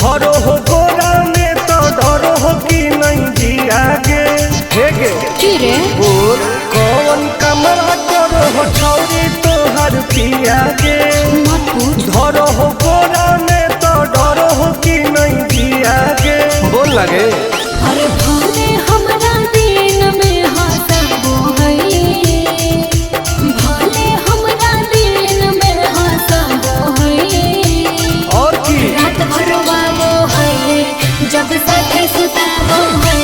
धरो हो गोरा में तो डरो हो कि नहीं जिया गे। हे गे की रे? बोल कौन कमरा करो हो छौरी तोहर पिया गे। मत पूछ। धरो हो गोरा में तो डरो हो कि नहीं जिया गे। बोल लगे। अरे भोले हमरा दिन में हंसबो है, भोले हमरा दिन में हंसबो है। और की रात भर बाबो है जब साथे सुताबो है।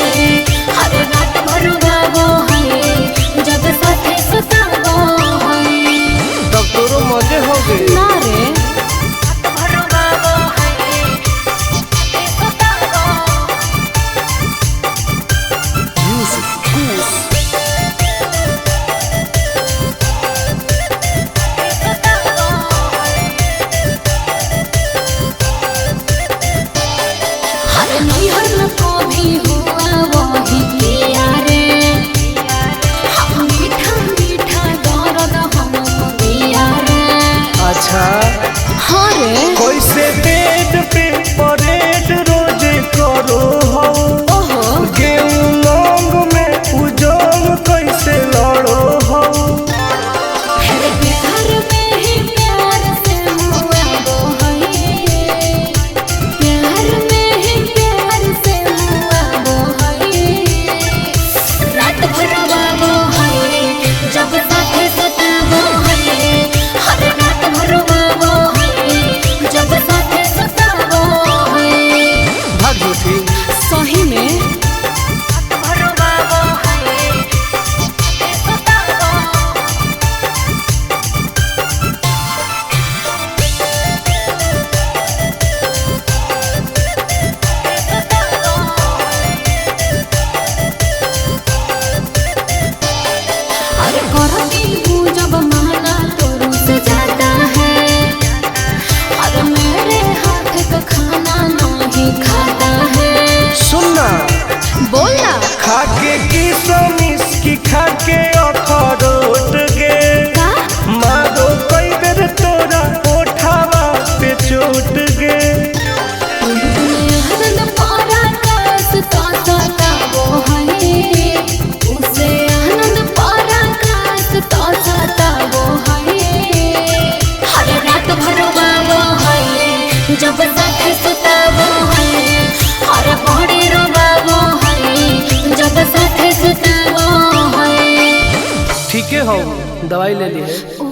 अरे रात भर बाबो है जब साथे सुताबो है। तब तोरो मजे हो गए ना रे। रात भर बाबो है साथे सुताबो। अरे नैहर में तो भी हुआ वही किया रे, हम मीठा मीठा दर्द हम दिया रे। अच्छा हाँ रे। कैसे बेड पे परेड रोज करो हो। ओहो। गेहूं लौंग में उजोग कैसे लड़ो हो। फिर प्यार में ही प्यार से हुआ वो है, प्यार में ही प्यार से हुआ वो है। रात भर वो है जब साथे सताबो है। हर रात भर वो है जब साथे सताबो है। भाग झूठी। सही में। रात भर वो है साथे सताबो। अरे करती हूँ जब माना तो रुस जाता है, और मेरे हाथ का खाना नहीं खाता है। सुनना। बोलना। खाके की समिस की खाके अखरोट गे। का? मारो कई बेर तोरा ओठावा पे चोट गे। आनंद पारा कास तो सताबो है, उसे आनंद पारा कास तो सताबो है। हर रात भर बाबो है जब साथे सुताबो है। हर बड़े रोबाबो है जब साथे सुताबो है। ठीक है हो दवाई ले ली है।